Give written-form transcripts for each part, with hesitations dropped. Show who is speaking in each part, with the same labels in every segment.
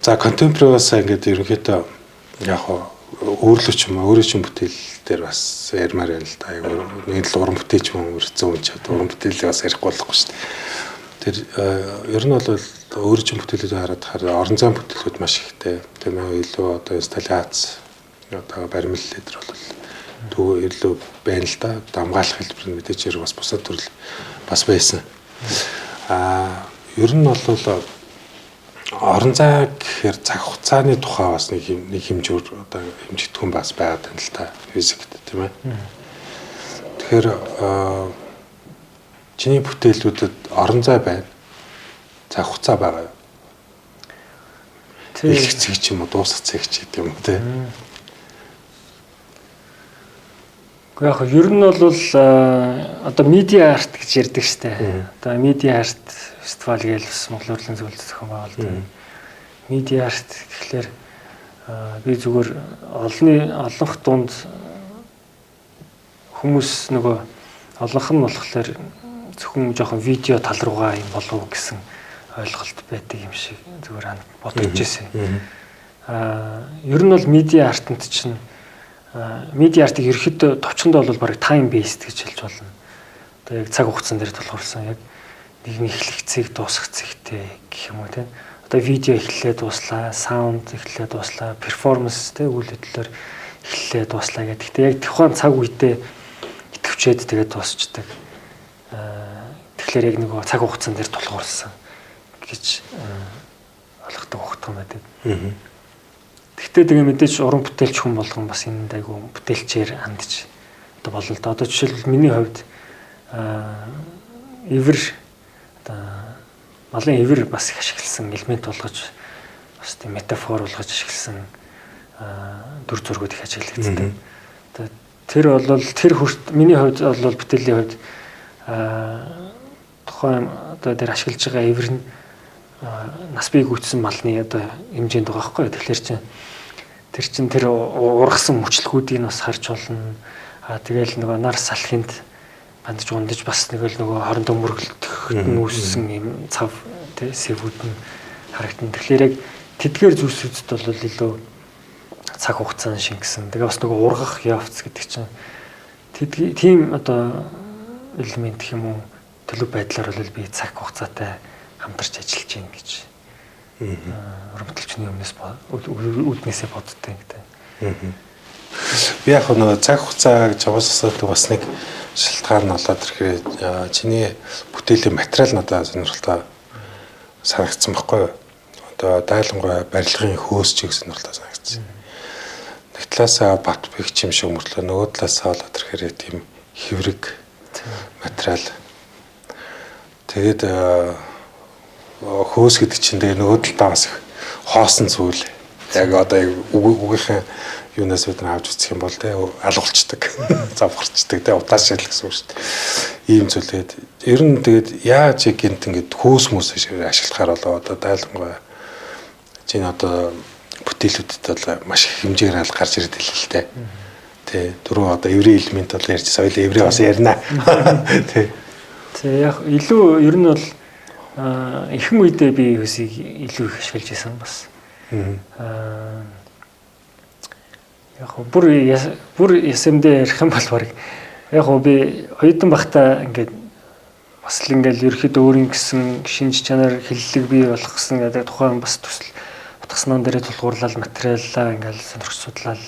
Speaker 1: За, contemporary бас ингээд ерөнхийдөө яг хоо өөрлөө ч юм уу, өөрөө ч юм бүтээл дээр бас ярмаар байна л да. Айгу нэг л уран бүтээлч хүн өрцөн үн чад уран бүтээлээ бас ярихгүй болохгүй шүү дээ. Тэр ер нь бол өөрөө ч юм бүтээлүүдээ хараад хараа орон зайн бүтээлүүд маш ихтэй. Тийм ээ, илүү одоо инсталляц, одоо баримл лидер бол төгөө илүү байна л да. Дамгаалах хэлбэр нь мэдээж хэрэг бас бусад төрөл бас байсан. Ер нь бол орон зай гэхээр цаг хугацааны тухай бас нэг хэмжүүр одоо хэмжигдэхүүн бас байгаад байна л та, физикт, тийм ээ. Тэгэхээр чиний бүтээлүүдэд орон зай байна. Цаг хугацаа байгаа юу? Эхлэх цэг ч юм уу, дуусах цэг ч гэдэг юм уу, тийм.
Speaker 2: Гэхдээ яг ер нь бол одоо media art гэж ярьдаг штэ. Одоо media art фестивал гэж бас Монгол Урлагийн зөвлөлт зохион байгуулдаг. Media art гэхлээр би зүгээр олонх дунд хүмүүс нөгөө олонх нь болохоор зөвхөн жоохон видео тал руугаа юм болов гэсэн ойлголт байдаг юм шиг зүгээр бодож ирсэн. Ер нь бол media art-нд чинь media art-ыг ерөөхдөө товчхондоо бол бараг time based гэж хэлж болно. Одоо яг цаг хугацаан дээр тулгуурласан, яг нэгний эхлэх цэг, дуусах цэгтэй гэх юм уу, тийм. Одоо видео эхлэлээ дууслаа, sound эхлэлээ дууслаа, performance, тийм, үйл хөдлөлөөр эхлэлээ дууслаа гэдэг. Гэхдээ яг тухайн цаг үедээ идэвхжээд тэгээд дуусчдаг. Тэгэхээр яг нөгөө цаг хугацаан дээр тулгуурласан гэж ойлгодог ухтах юм байдаг. Гэхдээ тэгээ мэдээж уран бүтээлч хүн болгон бас энэнд айгүй бүтээлчээр хандж одоо болно л да. Одоо жишээлбэл, миний хувьд эвэр, одоо малын эвэр бас их ашигласан, элемент болгож, бас тийм метафор болгож ашигласан дүр зургууд их ажиглагддаг. Одоо тэр бол тэр хүрт миний хувьд бол бүтээлийн хувьд тухайн одоо тэр ашиглаж байгаа эвэр нь нас бий гүйцсэн малны одоо хэмжээнд байгаа байхгүй. Тэгэхээр чинь тэр чин тэр ургасан мөчлгүүдийг бас харж болно. А тэгэл нөгөө нар салхинд гандж гундаж бас нэг л нөгөө хоорондоо мөргөлдөх нь үүссэн юм цав, тий, сэвүүд нь харагдана. Тэгэхээр яг тэдгээр зүйлсүүдэд бол илүү цаг хугацаанд шингэсэн. Тэгээ бас нөгөө ургах явц гэдэг чинь тэдний тийм одоо элемент гэх юм уу, төлөв байдлаар бол би цаг хугацаатай хамтарч ажиллаж байна гэж уран бүтээлчний өмнөөс үүднээсээ боддог гэдэг.
Speaker 1: Би яг нөгөө цаг хугацаа гэж чамаас асуудаг бас нэг шалтгаан нь болоод ирэхээр чиний бүтээлийн материал надад сонирхолтой санагдсан байхгүй юу? Одоо дайлангуй барилгын хөөс чиг сонирхолтой санагдсан. Нэг талаасаа бат бэх юм шиг мөртлөө нөгөө талаасаа болоод ирэхээр тийм хэврэг материал. Тэгээд хөөс гэдэг чинь тэгээ нөгөө талдаа бас их хоосон зүйл. Яг одоо үгийнхээ юунаас бид нар авч үзэх юм бол те алгуулцдаг, завхарчдаг, те утаашаал гэсэн үг шүү дээ. Ийм зүйлээд ер нь тэгээд яаж гинт ингээд хөөс мөс ашиглахаар болоо одоо дайлангуй чинь одоо бүтээлүүдэд бол маш их хэмжээгээр аль гарч ирээд л л те. Тэ, дөрөв одоо еврей элемент бол ярьж соёл еврей бас ярина. Тэ.
Speaker 2: Тэ, яг илүү ер нь бол ихэнх үедээ би хөөсийг илүү их ашиглаж исэн бас. Яг бүр ясэмдээ ярих юм бол баг яг гоо би оюутан байхдаа ингээд бас л ингээд ерөөхдөө өөрийн гэсэн шинж чанар, хэллэг бий болох гэсэн гэдэг тухайн бас төсөл утга санаан дээрээ тулгуурлал, материалаа ингээд сонирхож судлаад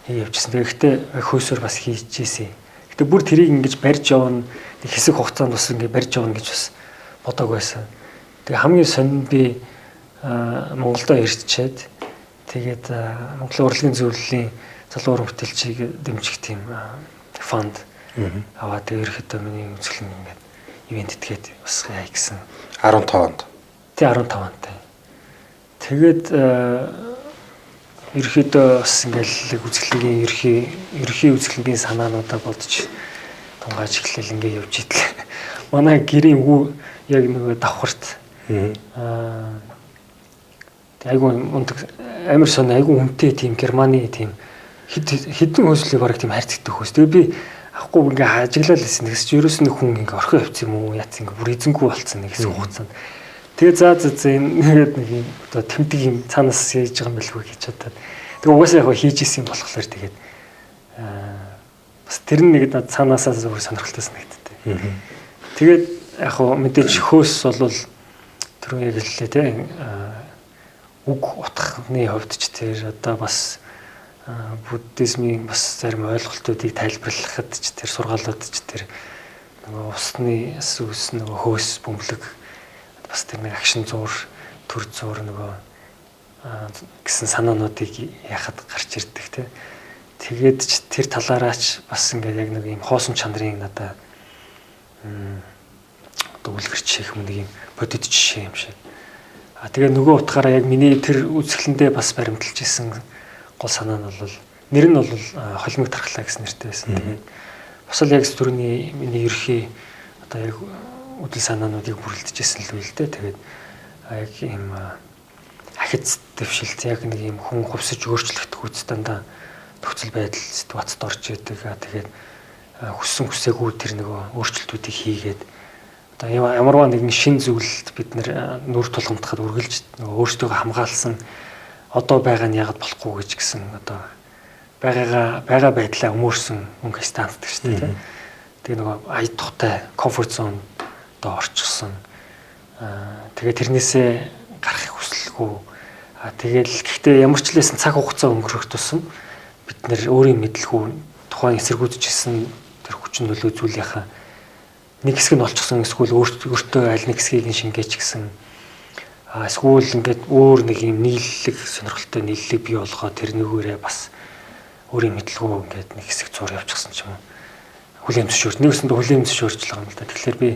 Speaker 2: явжсэн. Тэгэхдээ хөөсөөр бас хийж ийсэн. Гэтэ бүр тэрийг ингэж барьж явна, нэг хэсэг хугацаанд бас ингээд барьж явна гэж бас бодоагүй байсан. Тэгээ хамгийн сонин би Монголдо ирчээд тэгээд Монголын урлагийн зөвлөлийн залуу уран бүтээлчийг дэмжих тийм фонд аваад, тэгээ ерөөхдөө миний үзэсгэлэн ингээд ивент этгээд бас яа гэсэн.
Speaker 1: 15 онд.
Speaker 2: Тий, 15 онд. Тэгээд ерөөхдөө бас ингээл үзэсгэлэнгийн ерөнхий үзэсгэлэнгийн санаануудаа бодож тунгааж эхлээл ингээ явж итэл. Манай гэрийн хүү яг нөгөө давхарт айгу мундаг, амар сони, айгу үнэтэй тийм Германы тийм хэдэн хөөслийг бараг тийм хайрцагтай хөөс. Тэгээ би авахгүй ингээ ажиглал байсан. Тэгс чи ерөөс нь хүн ингээ орхио явцсан юм уу? Яц ингээ бүр эзэнгүй болцсон нэг хэсэг хугацаанд. Тэгээ за за за энэ нэг юм одоо тэмдэг юм цаанаас хийж байгаа юм билгүй гэж бодоод. Тэгээ угаасаа яг хийж исэн юм болохоор тэгээд бас тэр нь нэг над цаанаасаа зүгээр сонирхолтой санагддаг. Тэгээд яг хөө мэдээж хөөс бол түрүүн яг хэллээ те үг утганы хувьд ч тэр одоо бас буддизмын бас зарим ойлголтуудыг тайлбарлахад ч тэр сургаалууд ч тэр нөгөө усны сүс нөгөө хөөс бөмбөлөг бас тэр нэг агшин зуур төр зуур нөгөө гэсэн санаануудыг яхад гарч ирдэг те. Тэгээд ч тэр талаараач бас ингээд яг нэг юм хоосон чанарын надаа одоо үлгэр жишээ юм нэг юм бодит жишээ юм шиг. А тэгээ нөгөө утгаараа яг миний тэр үзэсгэлэндээ бас баримталж исэн гол санаа нь бол нэр нь бол холимог тархлаа гэсэн нэртэй байсан. Тэгээд бас л яг түрүүний миний ерхий одоо яг үдэл санаануудыг бүрэлдэж исэн л үйл дээ. Тэгээд яг ийм ахиц дэвшилт яг нэг ийм хүн хувьсаж өөрчлөгдөх үз дандаа нөхцөл байдал ситуацид орж идэг. Тэгээд хүссэн хүсээгүй тэр нөгөө өөрчлөлтүүдийг хийгээд одоо ямарваа нэгэн шин зүйлд бид нэр нүр тулгамдахад үргэлж нөгөө өөрсдийгөө хамгаалсан одоо байгаа нь яагаад болохгүй гэж гэсэн одоо байгаа байдлаа өмөрсөн мөнгө станддаг шүү дээ. Тэгээ нөгөө ая тухтай comfort zone одоо орчихсон. Тэгээ тэрнээсээ гарахыг хүсэлгүй. Тэгээл гэхдээ ямар ч л байсан цаг хугацаа өнгөрөх тусам бид нэр өөрийн мэдлгүй тухайн эсэргүүцчихсэн тэр хүчин нөлөө зүйлийнхаа нэг хэсэг нь олчихсон эсвэл өөртөө аль нэг хэсгийг нь шингээч гэсэн эсвэл ингээд өөр нэг юм нийллэг сонирхолтой нийллэг бий болгоо тэр нөгөөрээ бас өөрийн мэдлгүй ингээд нэг хэсэг зур явчихсан ч юм уу. Хүлээн зөвшөөрч нэгсэндээ хүлээн зөвшөөрч л байгаа юм л да. Тэгэхээр би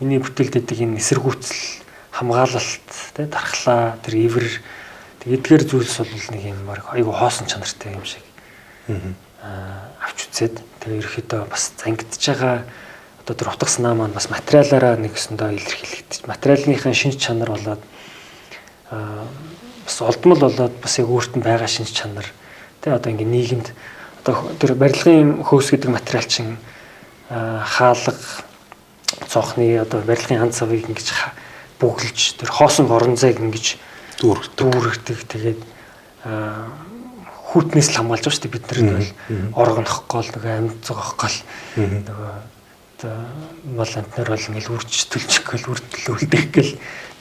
Speaker 2: миний бүтээлд гэдэг энэ эсэргүүцэл хамгаалалт тэ дархлаа тэр ивэр тэг эдгээр зүйлс бол нэг юм баг айгу хоосон чанартай юм шиг авч үзээд тэгээ ерөөхдөө бас зангидж байгаа одоо тэр утга санаа маань бас материалаараа нэг өсөндөө илэрхийлэгдэж материалынхаа шинж чанар болоод бас олдмол болоод бас яг өөрт нь байгаа шинж чанар тэ одоо ингээ нийгэмд одоо тэр барилгын хөөс гэдэг материал чинь хаалга цоохны одоо барилгын янз цавыг ингэж бүглэж тэр хоосон орон зайг ингэж дүүргдэг тэгээд хүүтнээс л хамгаалж байгаа шүү дээ бид нар бол оргонохгүй гол нөгөө амьд зогоох гол нөгөө мал амтнаар бол ингээл үрж төлчих гэл үрдлүүлдэх гэл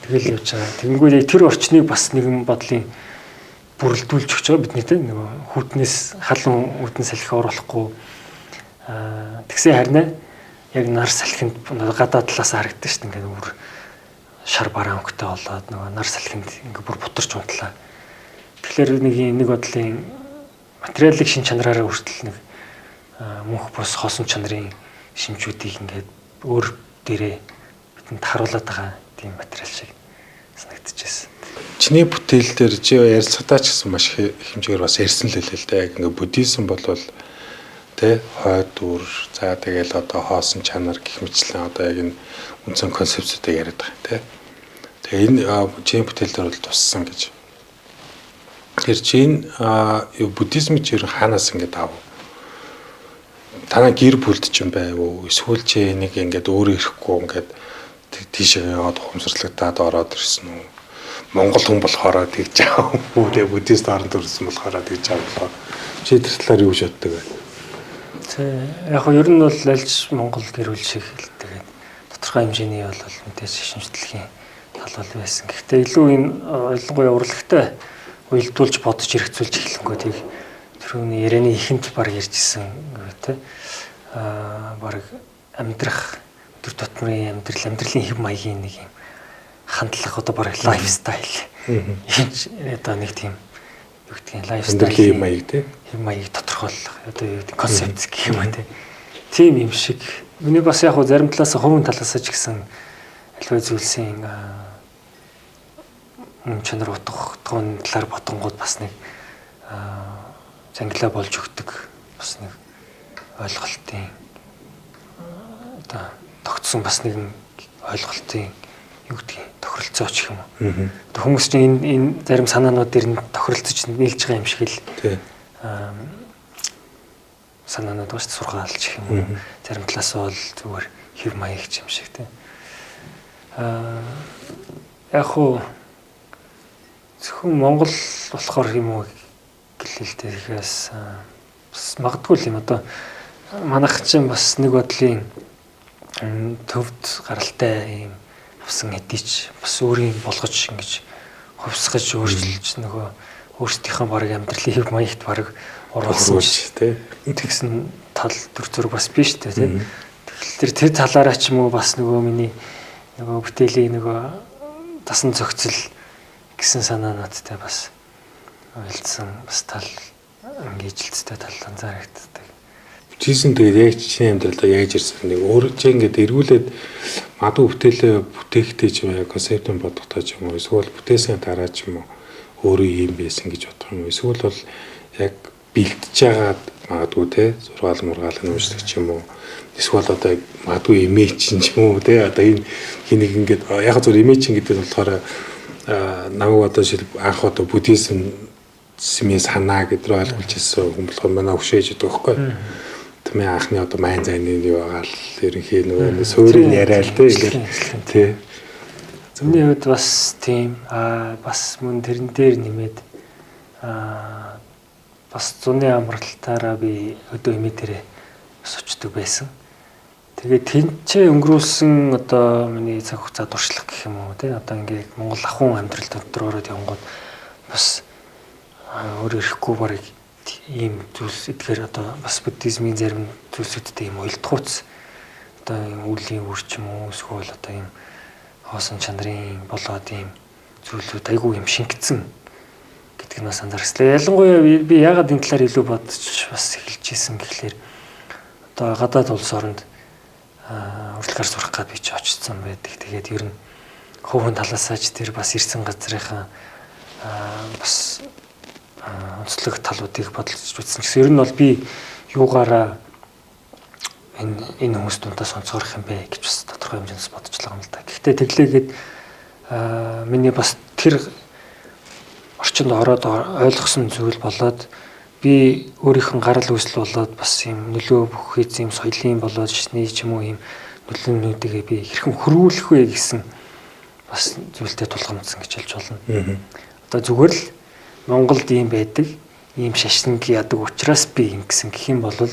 Speaker 2: тэгэл явж байгаа. Тэгэнгүүт яг тэр орчныг бас нэгэн бодлын бүрэлдүүлж өгч байгаа бидний те нөгөө хүүтнээс халуун үдэн салхи оруулахгүй тэгсэн харин яг нар салхинд гадаа талаас харагддаг шүү дээ ингээд бүр шар бараан өнгөтэй болоод нөгөө нар салхинд ингээд бүр бутарч унтлаа. Тэгэхээр нэг бодлын материалын шин чанараараа хүртэл нэг мөнх бус хоосон чанарын шинжүүдийг ингээд өөр дээрээ бидэнд харуулад байгаа тийм материал шиг санагдчихсэн.
Speaker 1: Чиний бүтээл дээр чи ярилцлагатаа ч гэсэн маш хэмжээгээр бас ярьсан л хэлээ л дээ. Яг ингээд буддизм болвол тэ хойд үр за тэгэл одоо хоосон чанар гэх мэтлэн одоо яг энэ үндсэн концепцүүдийг яриад байгаа тэ. Тэгээ энэ чиний бүтээл дээр бол туссан гэж. Тэр чинь буддизм чи ер нь хаанаас ингээд аав? Танаа гэр бүлд ч юм байв уу? Эсвэл чи энийг ингээд өөрөө ирэхгүй ингээд тийшээ яваад ухамсарлагдаад ороод ирсэн үү? Монгол хүн болохоор тэгж аав. Тэгээ буддист оронд төрсөн болохоор тэгж аав болохоор. Чи тэр талаар юу гэж боддог вэ?
Speaker 2: Тэ яг нь ер нь бол альж Монгол гэр бүл шиг л тэгээд тодорхой хэмжээний бол мэдээж шимжлэгийн тал бол байсан. Гэхдээ илүү энэ ялангуяа урлагтай уялдуулж бодож хэрэгцүүлж эхлэнгүү тийг түрүүний ярианы ихэнд баг ярьжсэн тэ баг амьдрах өдөр тутмын амьдрал амьдралын хэв маягийн нэг юм хандлага одоо баг лайфстайл энэ одоо нэг тийм юу гэдгийг лайфстайл
Speaker 1: хэв маяг тэ
Speaker 2: хэв маяг тодорхойлох одоо юу гэдэг концепт гэх юм уу тэ тийм юм шиг миний бас яг хуу зарим талаас хувийн талаас ч гэсэн альва зүйлсийн мөн чанар утга утгын талаар ботонгууд бас нэг зангилаа болж өгдөг бас нэг ойлголтын одоо тогтсон бас нэгэн ойлголтын юу гэдгийг тохиролцоо ч юм уу. Одоо хүмүүс чинь энэ зарим санаанууд дээр нь тохиролцож нийлж байгаа юм шиг л санаанууд байгаа шүү дээ, сургаал ч юм уу. Зарим талаас бол зүгээр хэв маяг ч юм шиг тийм. Яг хуу зөвхөн Монгол болохоор юм уу гэлээ л дээ. Тэгэхээр бас магадгүй л юм. Одоо манайх чинь бас нэг бодлын төвд гаралтай юм авсан хэдий ч бас өөрийн болгож ингэж хувьсгаж өөрчилж нөгөө өөрсдийнхөө бараг амьдралын хэв маягт бараг оруулсан
Speaker 1: тий.
Speaker 2: Тэгсэн тал төр зураг бас биш үү тий. Тэгэхээр тэр талаараа ч юм уу бас нөгөө миний нөгөө бүтээлийн нөгөө тасан зохицол гэсэн санаа надтай бас уялдсан бас тал ангижилттэй тал анзаарэгддэг.
Speaker 1: Буддизм тэгээд яг чиний амьдралдаа яаж ирсэн нэг өөр чи ингээд эргүүлээд магадгүй бүтээлээ бүтээхдээ ч юм уу концептын бодохдоо ч юм уу эсвэл бүтээсэн дараа ч юм уу өөрөө юм байсан гэж бодох юм уу эсвэл бол яг бэлтэж байгаад магадгүй те зургаал мургаал нь уншдаг ч юм уу эсвэл одоо магадгүй имиж чинь ч юм уу те одоо энэ хин нэг ингээд яг зөв имиж чинь гэдэг нь болохоор намайг одоо жишээл анх одоо буддизм смээ санаа гэдэг рүү ойлгуулж ирсэн хүн болохоор манай өгшөөж гэдэг байхгүй. Тэмээ анхны одоо майн зайны юу байгаа л ерөнхий нөгөө суурийн яриа л те ингээд тий.
Speaker 2: Миний хувьд бас тийм бас мөн тэрэн дээр нэмээд бас зуны амралтаараа би өдөө эмээ дээрээ бас очдөг байсан. Тэгээд тэнцээ өнгөрүүлсэн одоо миний цаг хугацаа туршлага гэх юм уу тий одоо ингээд Монгол ахуйн амьдрал дотор ороод явангууд бас өөр ирэхгүй барыг ийм зүйлс эдгээр одоо бас буддизмын зарим зүйлсүүдтэй ийм уялдахуйц одоо ийм үлийн үр ч юм уу эсвэл одоо ийм хоосон чанарын болоод ийм зүйлүүд айгүй юм шингэцэн гэдг нь бас анзаарчихлаа. Ялангуяа би яагаад энэ талаар илүү бодож бас эхэлж исэн гэхлээр одоо гадаад улс оронд урлагаар сурах гад би ч очсон байдаг. Тэгээд ер нь хувийн талаасаа ч тэр бас ирсэн газрынхаа бас онцлог талуудыг бодолж үзсэн. Гэсэн ер нь бол би юугаараа энэ хүмүүс дундаас онцгойрох юм бэ гэж бас тодорхой хэмжээнд бодож байгаа юм л да. Гэхдээ тэглээгээд миний бас тэр орчинд ороод ойлгосон зүйл болоод би өөрийнх нь гарал үүсэл болоод бас юм нөлөө бүх юм соёлын болоод шний ч юм уу юм нөлөөнүүдийг би хэрхэн хөрвүүлэх вэ гэсэн бас зүйлтэй тулгамдсан гэж хэлж болно. Одоо зүгээр л Монголд ийм байдаг, ийм шашинг яадаг учраас би ингэсэн гэх юм бол тэр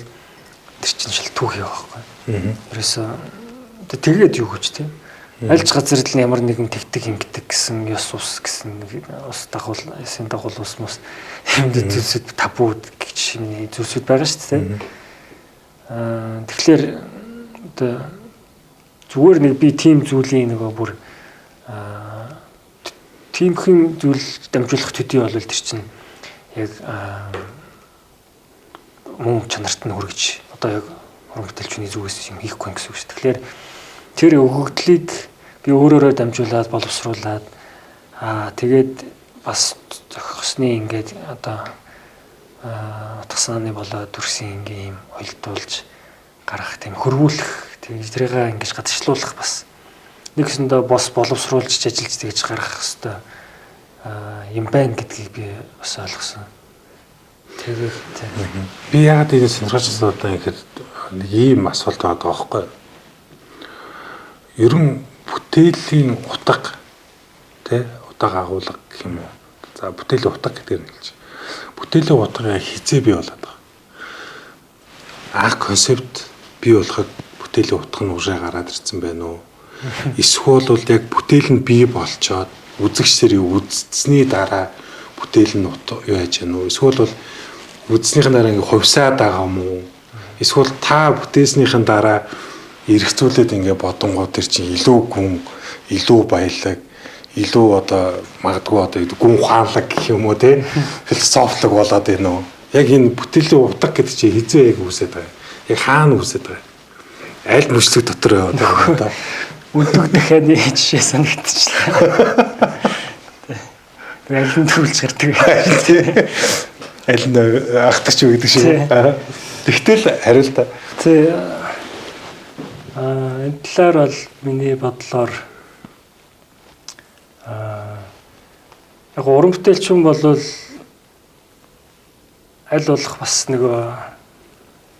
Speaker 2: чинь шал түүх яваа байхгүй. Ерөөсөө одоо тэгээд юу гэж тийм аль ч газар л ямар нэгэн тэгдэг ингэдэг гэсэн ёс ус гэсэн ус дагуул ёсын дагуул ус мус юм зүйлсүүд табу гэж зүйлсүүд байгаа шүү дээ. Тэгэхээр одоо зүгээр нэг би тийм зүйлийн нөгөө бүр тиймхэн зүйл дамжуулах төдий бол тэр чинь яг мөн чанарт нь хүргэж одоо яг уран бүтээлчний зүгээс юм хийхгүй гэсэн үг шүү. Тэгэхээр тэр өгөгдлийг би өөрөөрөө дамжуулаад боловсруулад тэгээд бас зохисны ингээд одоо утга санааны болоод төрсөн ингээ юм ойлдуулж гаргах тийм хөрвүүлэх тэрийг ингэж гадагшлуулах бас нэгсэндээ бос боловсруулж ажиллаж тэгж гаргах хэвээр юм байна гэдгийг би бас ойлгосон. Тэгээд
Speaker 1: би яагаад энэ сонирхож асуудаг гэхээр нэг ийм асуулт байгаа байхгүй. Ер нь бүтээлийн утга тий утга агуулга гэх юм уу. За бүтээлийн утга гэдгээр нь хэлж. Бүтээлийн утга хизээ бий болоод байгаа. Анх концепт бий болоход бүтээлийн утга нь уршаа гараад ирсэн байна уу? Эсвэл бол яг бүтээл нь бий болчоод үзэгч зэрэг үзсэний дараа бүтээл нь юу яаж яах вэ? Эсвэл бол үзснийхэн дараа ингээ хувьсаад байгаа юм уу? Эсвэл та бүтээснийхэн дараа эргцүүлээд ингээ бодонгоо тэр чинь илүү гүн, илүү баялаг, илүү одоо магадгүй одоо гүн ухаанлаг гэх юм уу те философлог болоод байна уу? Яг энэ бүтээлийн утга гэдэг чинь хизээ яг үүсээд байгаа. Яг хаана үүсээд байгаа? Аль мөчлөг дотор яваад байгаа юм да.
Speaker 2: Үлдэх дахиад жишээ санагдчихлаа. Тэр аль нь төрүүлж гардаг вэ?
Speaker 1: Аль нь ахтагч юу гэдэг шиг. Тэгтэл хариул та.
Speaker 2: Тий. Энэ талаар бол миний бодлоор яг уран бүтээлч хүн бол аль болох бас нөгөө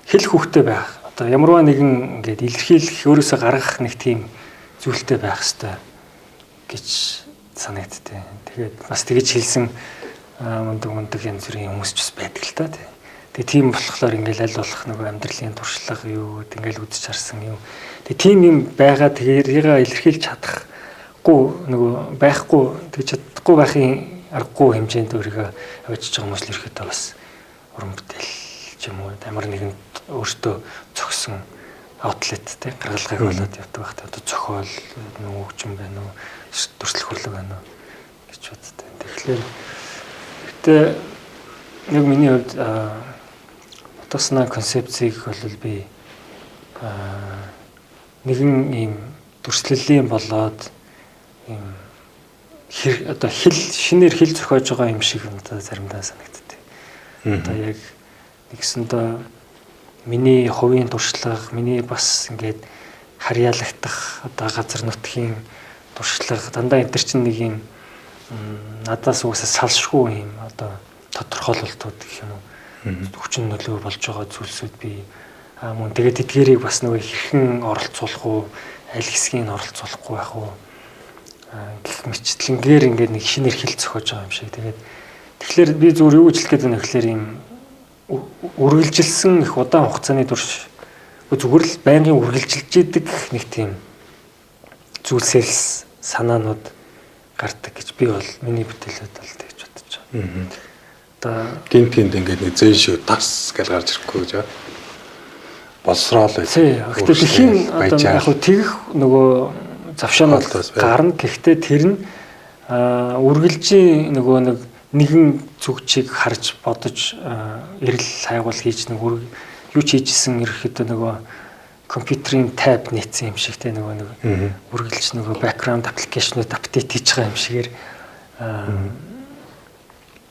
Speaker 2: хэл хүүхтэй байх. Одоо ямарваа нэгэн ингээд илэрхийлэх, өөрөөсөө гаргах нэг тийм зүйлтэй байх ёстой гэж санагдтыг. Тэгээд бас тэгэж хэлсэн мундаг янз бүрийн хүмүүс ч бас байдаг л та тий. Тэгээ тийм болохоор ингээл аль болох нөгөө амьдралын туршлага юу гэдэг ингээл үзэж харсан юм. Тэгээ тийм юм байгаа тэрийг илэрхийлж чадахгүй нөгөө байхгүй тэгж чадахгүй байхын аргагүй хэмжээнд өөрийгөө авчиж байгаа хүмүүс л ирэхэд бас уран бүтээл ч юм уу ямар нэгэн өөртөө зохисон аутлет тий гаргалгааг болоод явдаг байх. Одоо зохиол нөгөө хөгжим байна уу, дүрслэх хөрлөг байна уу гэж боддог. Тэгэхээр гэтээ яг миний хувьд утга санаа концепцийг бол би нэгэн ийм дүрслэлийн болоод ийм одоо хэл шинээр хэл зохиож байгаа юм шиг одоо заримдаа санагддаг. Одоо яг нэгсэндээ миний хувийн туршлага, миний бас ингээд харьяалагдах одоо газар нутгийн туршлага дандаа энэ төр чинь нэг юм надаас угаасаа салшгүй юм одоо тодорхойлолтууд гэх юм уу хүчин нөлөө болж байгаа зүйлсүүд би мөн тэгээд тэдгээрийг бас нөгөө хэрхэн оролцуулах уу, аль хэсгийг нь оролцуулахгүй байх уу гэх мэтчлэнгээр ингээд нэг шинээр хэл зохиож байгаа юм шиг. Тэгээд тэгэхээр би зүгээр юу гэж хэлэх гээд байна гэхээр ийм үргэлжилсэн их удаан хугацааны турш зүгээр л байнгын үргэлжилж идэг нэг тийм зүйлсээс санаанууд гардаг гэж би бол миний бүтээлүүд бол тэгж бодож байгаа.
Speaker 1: Одоо гинт гинт ингээд нэг зэн шиг тас гэж гарч ирэхгүй гэж боловсрол
Speaker 2: байл. Гэхдээ тэхийн одоо яг хөө тэгэх нөгөө завшаанууд гарна. Гэхдээ тэр нь үргэлжийн нөгөө нэг нэгэн зүгчийг харж бодож эрэл хайгуул хийж нэг юу ч хийжсэн ерөөхдөө нөгөө компьютерийн таб нээсэн юм шиг те нөгөө нэг үргэлж нөгөө background application-ууд апдейт хийж байгаа юм шигээр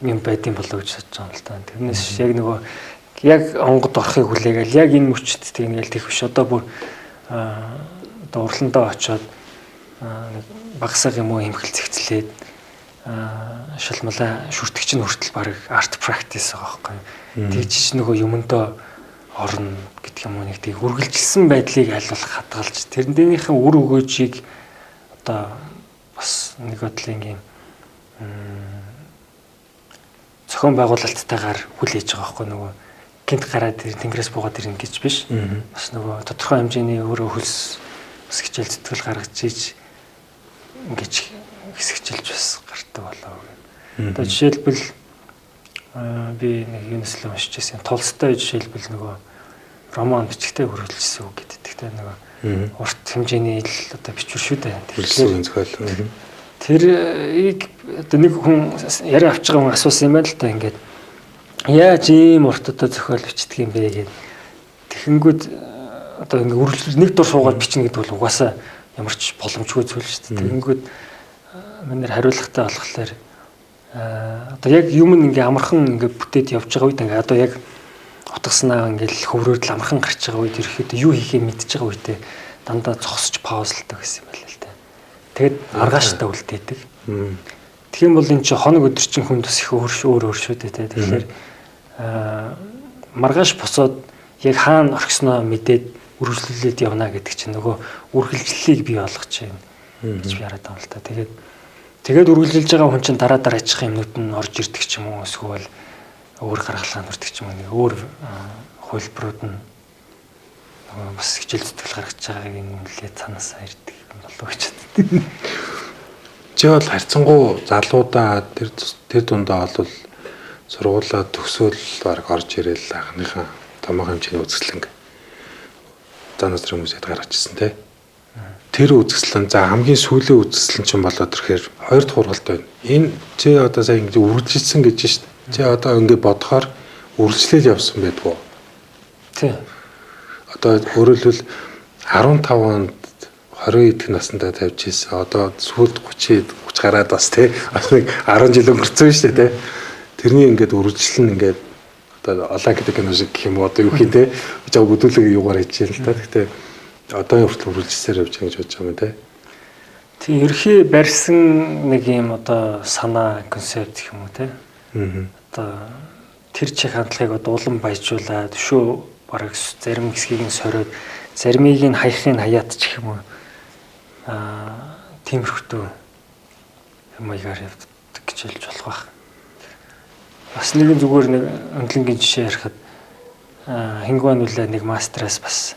Speaker 2: юм байдсан болоо гэж бодож байгаа юм л та. Тэрнээс яг нөгөө яг онгод орохыг хүлээгээл яг энэ мөчт тэгнгээл тех биш. Одоо бүр одоо урландаа очиод нэг багасаг юм уу хэмхэл зэгцлээд шалмалаа шүртгч нь хүртэл баг арт практис байгаа байхгүй. Тэгж нөгөө юмдоо орно гэдэг юм уу нэг тийг үргэлжилсэн байдлыг аль болох хадгалж тэрнийхээ үр өгөөжийг одоо бас нэг бодлын юм зохион байгуулалттайгаар хүлээж байгаа байхгүй нөгөө гинт гараад тэнгэрээс буугаад ирнэ гэж биш. Бас нөгөө тодорхой хэмжээний өөрөө хөлс бас хичээл зүтгэл гаргаж ийж ингэж хэсэгчилж бас гардаг болоо. Одоо жишээлбэл би нэг юунаас л уншиж байсан. Толстой жишээлбэл нөгөө роман бичгтээ үргэлжилсэн үг гэдэг те нөгөө урт хэмжээний ил одоо бичвэр шүү дээ.
Speaker 1: Тэгэхээр зохиол.
Speaker 2: Тэрийг одоо нэг хүн яриа авч байгаа хүн асуусан юм байна л та ингээд яаж ийм урт одоо зохиол бичдэг юм бэ гэд. Тэгэхэнгүүд одоо ингээд үргэлжлэл нэг дур суугаад бичнэ гэдэг бол угаасаа ямар ч боломжгүй зүйл шүү дээ. Тэгэхэнгүүд манайр хариулгатай болохоор одоо яг юм ингээ амархан ингээ бүтээд явж байгаа үед ингээ одоо яг утга санаа ингээ хөврөөд л амархан гарч байгаа үед ерөөхдөө юу хийхээ мэдж байгаа үедээ дандаа зогсож паузлдаг гэсэн юм байна л та. Тэгэд аргааштай үлдээдэг. Тэгэх юм бол эн чинь хоног өдөр чинь хүнд бас их өөр өөр шүү дээ те. Тэгэхээр маргааш босоод яг хаана орхисноо мэдээд үргэлжлүүлээд явна гэдэг чинь нөгөө үргэлжлэлийг бий болгож байна гэж би хараад байгаа юм л та. Тэгээд үргэлжилж байгаа хүн чинь дараа дараачих юмнууд нь орж ирдэг ч юм уу эсвэл өөр гаргалгаанд хүрдэг ч юм уу нэг өөр хувилбарууд нь бас хичээл зүтгэл гаргаж байгааг нэлээд цаанаасаа ирдэг юм болов уу гэж боддог.
Speaker 1: Чи бол харьцангуй залуудаа тэр дундаа бол сургуулаа төгсөөл баг орж ирээл анхныхаа томоохон хэмжээний үзэсгэлэнг зан назрын хүмүүсэд гаргачихсан тий. Тэр үзэсгэлэн за хамгийн сүүлийн үзэсгэлэн чинь болоод ирэхээр хоёр дахь ургалт байна. Энэ чи одоо сая ингэж үргэлжилсэн гэж шít. Чи одоо ингэ бодохоор үргэлжлэл явсан байдгүй.
Speaker 2: Тий.
Speaker 1: Одоо өөрөөр хэлбэл 15 онд 20 идэх насндаа тавьж ирсэн. Одоо сүүлд 30 гараад бас тий бас нэг 10 жил өнгөрцөн шүү дээ тий. Тэрний ингээд үргэлжлэл нь ингээд одоо олон гэдэг кино шиг гэх юм уу одоо юу гэх юм тий. Жаа бүдүүлэг юугаар хийчихэл л та. Гэхдээ одоо хүртэл үргэлжилсээр явж байгаа гэж бодож байгаа юм тий.
Speaker 2: Тийм ерхий барьсан нэг юм одоо санаа концепт гэх юм уу тий. Одоо тэр чих хандлагыг одоо улам баяжуулаад шүү бараг зарим хэсгийг нь сориод заримыг нь хаяхыг нь хаяат ч гэх юм уу. Тиймэрхүү маягаар явдаг гэж хэлж болох байх. Бас нэгэн зүгээр нэг өндлөнгийн жишээ ярихад Хингван үлээ нэг мастераас бас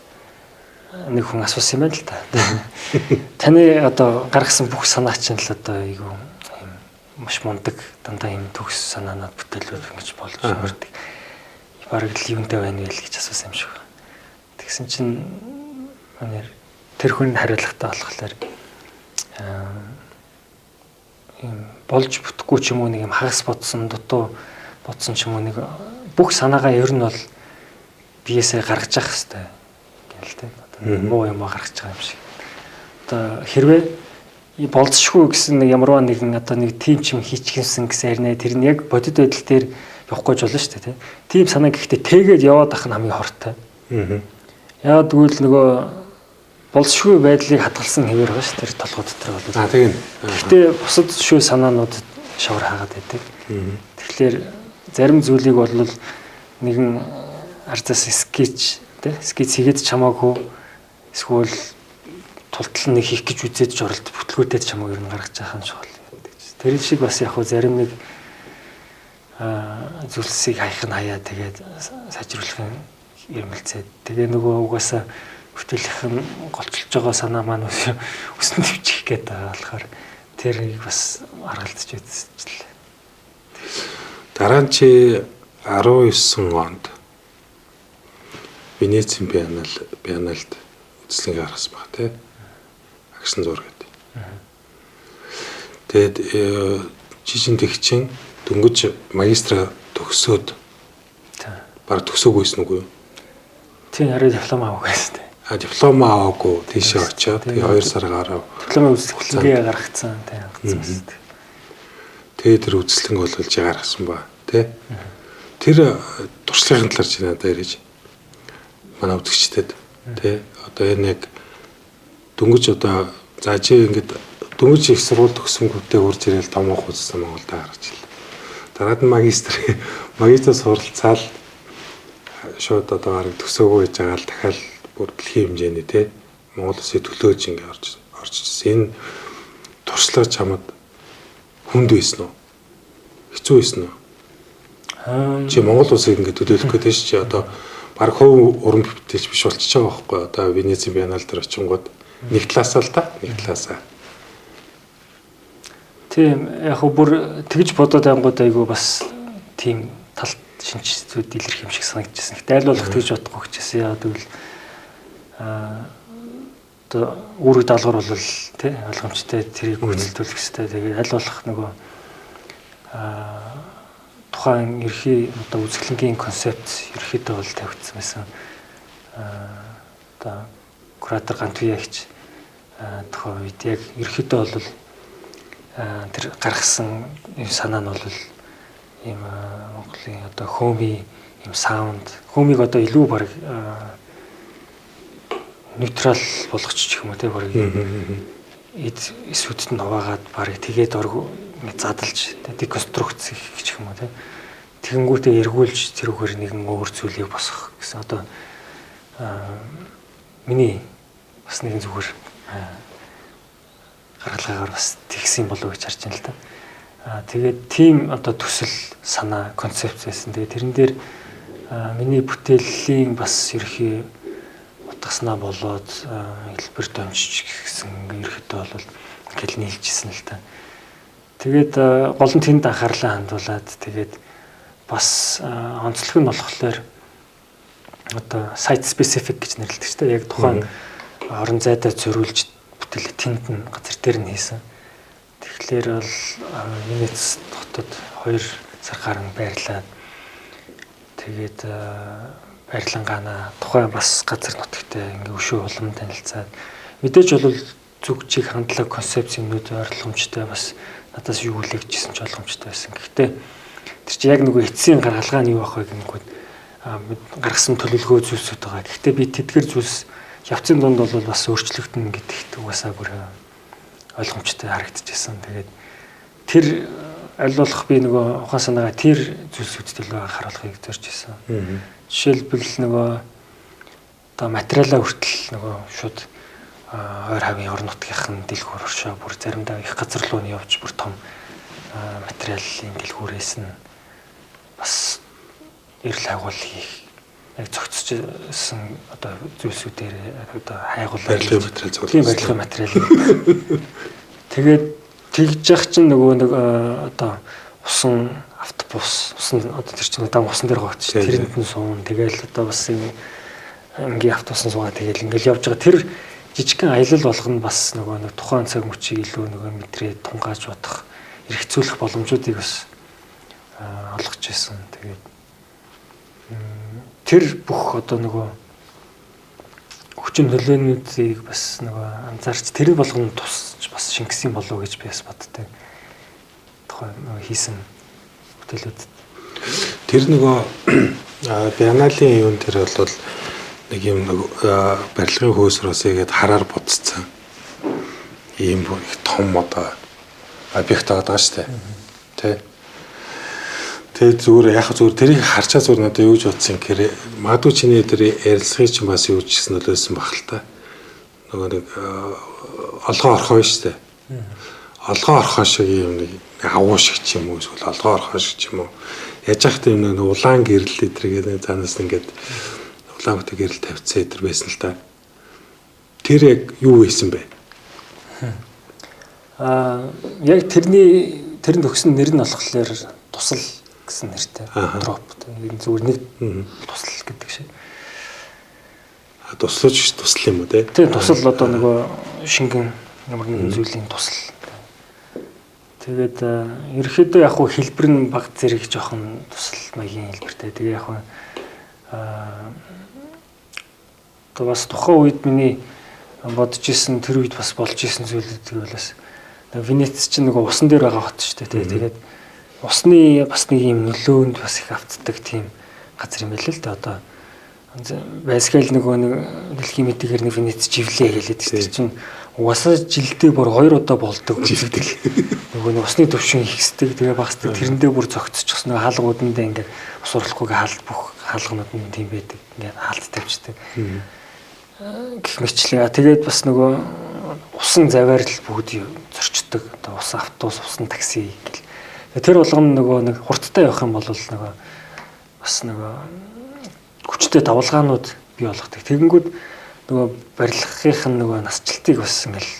Speaker 2: нэг хүн асуусан юм байна л та. Таны одоо гаргасан бүх санаа чинь л одоо айгүй юм маш мундаг дандаа юм төгс санаанууд бүтээлүүд ингэж болж өрдөг. Бараг л юунтай байна вэ гэж асуусан юм шиг байна. Тэгсэн чинь манер тэр хүн хариулгатай болохоор юм болж бүтэхгүй ч юм уу нэг юм хагас бодсон, дутуу бодсон ч юм уу нэг бүх санаагаа ер нь бол биесээ гаргаж явах хэрэгтэй гэл тэ. Одоо муу юм гаргаж байгаа юм шиг. Одоо хэрвээ болцсохгүй гэсэн нэг ямарваа нэгэн одоо нэг тим чим хийчихсэн гэсэн ярина, тэр нь яг бодит байдал дээр явахгүй ч болно шүү дээ, тэ. Тийм санаа гэхдээ тэгээд яваад ах нь хамгийн хортой. Яагаад гэвэл нөгөө болцсохгүй байдлыг хадгалсан хэвээр байгаа шүү тэр толгой дотор бол.
Speaker 1: Аа тийм.
Speaker 2: Гэхдээ бусад шүү санаанууд шавар хаагаад байдаг. Тэгэхээр зарим зүйлийг бол нэгэн арзаас скетч тэ скетч хийгээд ч хамаагүй эсвэл тултал нэг хийх гэж үзээд ч оролт бүтлгүүтээд ч хамаагүй ер нь гаргаж байгаа юм шиг бол гэдэг. Тэр шиг бас яг хөө зарим нэг зүйлсийг хаях нь хаяа тэгээд сайжруулах юм ирмэлцээд тэгээ нөгөө угаасаа бүтээлийнх нь голчилж байгаа санаа маань өсөн төвчих гээд байгаа болохоор тэрийг бас харгалзаж үзчихлээ.
Speaker 1: Дараа нь чи 19 онд Венецийн биенналд үзлэнгээ гаргасан баг тий. Агшин зур гэдэг. Тэгээд чи чин тэгчин дөнгөж магистра төгсөөд баг төгсөөгүй байсан үгүй юу?
Speaker 2: Тийм, арай диплом аваагүй байсан тий.
Speaker 1: А диплом аваагүй тийшээ очиод тэгээ 2 сар гарав.
Speaker 2: Дипломын үзлэнгээ гаргацсан тий, гаргацсан.
Speaker 1: Тэгээ тэр үзлэнг бол чи гаргасан ба тий. Тэр туршлагын талаар чи надад ярьж манай үзэгчдэд тий. Одоо энэ яг дөнгөж одоо за чи ингээд дөнгөж их сургууль төгсөнгүүтээ урж ирээл томоох үзсэн Монголд гарч ирлээ. Дараад нь магистр суралцаал шууд одоо бараг төсөөгөө хийж байгаа л дахиад бүр дэлхийн хэмжээний тий Монгол улсыг төлөөж ингээ орж ирсэн. Энэ туршлага чамд хүнд байсан уу? Хэцүү байсан уу? Чи Монгол улсыг ингээ төлөөлөх гэдэг чи одоо бараг хувь уран бүтээлч биш болчихж байгаа байхгүй одоо Венецийн биенал дээр очингууд нэг талаасаа л та нэг талаасаа.
Speaker 2: Тийм яг хөө бүр тэгж бодоод ангууд айгүй бас тийм талт шинж зүйд илэрх юм шиг санагдчихсан. Гэтэ аль болох тэгж бодохгүй хичээсэн. Яагаад гэвэл одоо үүрэг даалгавар бол тий ойлгомжтой тэрийг гүйцэлдүүлэх хэрэгтэй. Тэгээд аль болох нөгөө тухайн ерхий одоо үзэсгэлэнгийн концепт ерхийдөө бол тавигдсан байсан. Одоо куратор Гантуягч тухайн үед яг ерхийдөө бол тэр гаргасан юм санаа нь бол ийм Монголын одоо хөөмийн ийм саунд хөөмийг одоо илүү бараг нейтрал болгочих юм уу те бараг эд эсүүдэд нь хуваагаад бараг тэгээд орг задалж деконструкц хийх гэх юм уу те тэгэнгүүтээ эргүүлж тэрүүгээр нэгэн өөр зүйлийг босгох гэсэн одоо миний бас нэгэн зүгээр гаргалгаагаар бас тэгсэн болов уу гэж харж байна л да. Тэгээд тийм одоо төсөл санаа концепц байсан. Тэгээд тэрэн дээр миний бүтээлийн бас ерхий утгаснаа болоод хэлбэр донжиж гэсэн ерөөхдөө бол ингээл нийлжсэн л та. Тэгээд гол нь тэнд анхаарлаа хандуулад тэгээд бас онцлог нь болохоор одоо site specific гэж нэрлэдэг ч тийм яг тухайн орон зайдаа зориулж бүтээл тэнд нь газар дээр нь хийсэн. Тэгэхээр бол Венец хотод 2 сар гарan байрлаад тэгээд байрлангаана тухайн бас газар нутагтай ингээ өшөө улам танилцаад мэдээж бол зүг чиг хандлага концепц юмнууд ойлгомжтой бас надаас юу хүлээгдчихсэн ч ойлгомжтой байсан. Гэхдээ тэр чинь яг нөгөө эцсийн гаргалгаа нь юу байх вэ гингүүд гаргасан төлөвлөгөө зүйлсүүд байгаа. Гэхдээ би тэдгэр зүйлс явцын дунд бол бас өөрчлөгдөнө гэдэгт угаасаа бүр ойлгомжтой харагдчихсан. Тэгээд тэр аль болох би нөгөө ухаан санаагаа тэр зүйлсүүдэд илүү анхааруулахыг зорж исэн. Жишээлбэл нөгөө одоо материалаа хүртэл нөгөө шууд ойр хавийн орон нутгийнхан дэлгүүр оршоо бүр заримдаа их газар руу нь явж бүр том материалын дэлгүүрээс нь бас эрэл хайгуул хийх яг зохицсон одоо зүйлсүүдээр одоо хайгуулаа
Speaker 1: барилгын материал зөвлөсөн.
Speaker 2: Тийм, барилгын материал. Тэгээд тэгж яах чинь нөгөө нэг одоо усан автобус, усан одоо тэр чинь дан усан дээр гоогч тэрэнд нь суун. Тэгэл одоо бас юм ангийн автобусан суугаа тэгэл ингээл явж байгаа. Тэр жижигхэн аялал болгоно бас нөгөө нэг тухайн цаг мөчийг илүү нөгөө мэдрээ тунгааж бодох, эргцүүлэх боломжуудыг бас олгож байсан. Тэгээд тэр бүх одоо нөгөө хүчин нөлөөнүүдийг бас нөгөө анзаарч тэр болгоно тусч бас шингэсэн болов уу гэж би бас боддог. Тухайн нөгөө хийсэн бүтээлүүд.
Speaker 1: Тэр нөгөө биенналийн юун тэр бол нэг юм нэг барилгын хөөсрөөс игээд хараар будцсан ийм их том одоо объект байгаа шүү дээ. Тэ. Тэгээд зүгээр яг зүгээр тэрийг харчаа зүгээр надад юу гэж бодсон гэхээр магадгүй чиний тэр ярилцлагыг чинь бас юу ч гэсэн нөлөөлсөн баг л та. Нөгөө нэг олгоо орхоо шүү дээ. Олгоо орхоо шиг юм нэг агуу шиг ч юм уу эсвэл олгоо орхоо шиг ч юм уу. Яаж яхад юм нэг улаан гэрэл эдрэгээ заанаас ингээд улаан хөтө гэрэл тавьчихсан эдэр байсан л та. Тэр яг юу байсан бэ?
Speaker 2: Яг тэрний тэрэнд өгсөн нэр нь болохоор тусал гэсэн нэртэй. Дроп. Энэ зүгээр нэг тусал гэдэг шиг.
Speaker 1: Туслаж тусал юм уу те?
Speaker 2: Тийм, тусал одоо нөгөө шингэн ямар нэгэн зүйлийн тусал. Тэгээд ерөнхийдөө яг хуу хэлбэр нь баг зэрэг жоохон тусал маягийн хэлбэртэй. Тэгээ яг хуу одоо бас тухайн үед миний бодож исэн тэр үед бас болж исэн зүйлүүд бол бас Венец чинь нөгөө усан дээр байгаа хот шүү дээ. Тэгээд усны бас нэг юм нөлөөнд бас их автдаг тийм газар юм байл л дээ. Одоо байсгаал нөгөө нэг дэлхийн мэдээгээр нэг Венец живлээ хэлээд тэр чинь угаасаа жилдээ бүр 2 удаа болдог үзэгдэл. Нөгөө нэг усны төвшин ихсдэг, тэгээ багасдаг. Тэрэндээ бүр зогцчихсон. Нөгөө хаалгуудандаа ингээд ус урлахгүйг хаалт бүх хаалганууд нь тийм байдаг. Ингээд хаалт тавьчихдаг. Гэх мэтлээ. Тэгээд бас нөгөө усан заваар л бүгд зорчдог. Одоо усан автобус, усан такси гэл. Тэр болгоно нөгөө нэг хурдтай явах юм бол нөгөө бас нөгөө хүчтэй давлгаанууд бий болгодог. Тэгэнгүүт нөгөө барилгынх нь нөгөө насжилтыг бас ингээл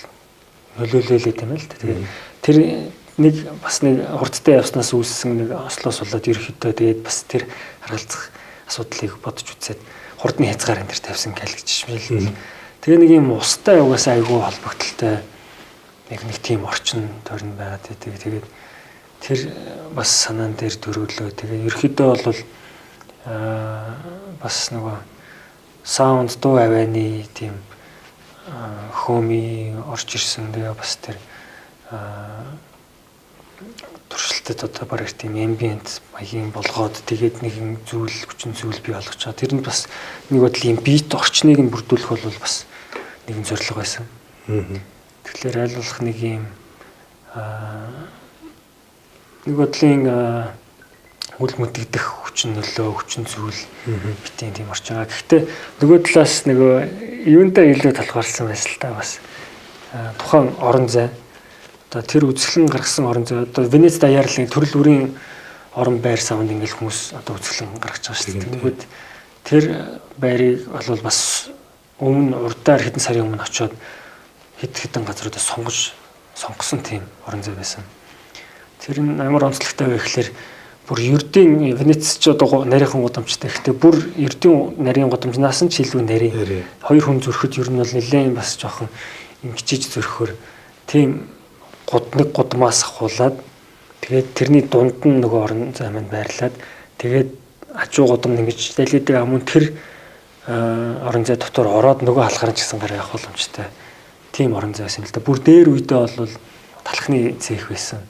Speaker 2: нөлөөлүүлээд юм л та. Тэгээд тэр нэг бас нэг хурдтай явснаас үүссэн нэг ослоос болоод ерөөхдөө тэгээд бас тэр харгалзах асуудлыг бодож үзээд хурдны хязгаар энэ төр тавьсан гэл гэж юм л. Тэгээ нэг юм устай угаасаа айгүй холбогдлолтой нэг тийм орчин тойрон байгаад байдаг. Тэгээд тэр бас санаан дээр дөрвөлөө. Тэгээ ерөөхдөө бол бас нөгөө саунд дуу авианы тийм хөөми орж ирсэн. Тэгээ бас тэр туршилтад одоо бараг тийм ambient маягийн болгоод тэгээд нэгэн зүйл хүчин зүйл бий болгож байгаа. Тэр нь бас нэг бодлын бит орчныг нь бүрдүүлэх бол бас нэгэн зорилго байсан. Тэгэхээр аль болох нэг юм нэг бодлын үл мэдэгдэх хүчин нөлөө, хүчин зүйл битийн тийм орчин байгаа. Гэхдээ нөгөө талаас нөгөө юундаа илүү талхаарсан байсан л та бас тухайн орон зай. Одоо тэр үзэсгэлэн гаргасан орон зай одоо Венец даяарлын төрөл бүрийн орон байр савнд ингээл хүмүүс одоо үзэсгэлэн гаргаж байгаа шүү дээ. Тэгэнгүүт тэр байрыг бол бас өмнө урдаар хэдэн сарын өмнө очиод хэд хэдэн газруудаас сонгосон тийм орон зай байсан. Тэр нь амар онцлогтой вэ гэхлээр бүр ердийн Венец ч одоо нарийнхан гудамжтай. Гэхдээ бүр ердийн нарийн гудамжнаас нь ч илүү нарийн. Хоёр хүн зөрөхөд ер нь бол нэлээд бас жоохон ингэжиж зөрөхөр тийм нэг гудмаас ахуулаад тэгээд тэрний дунд нь нөгөө орон зай маань байрлаад тэгээд хажуу гудам ингэж далидаг амун тэр орон зай дотор ороод нөгөө халахаар ч гэсэн гараа явах боломжтой. Тийм орон зай байсан юм л да. Бүр дээр үедээ бол талхны цех байсан.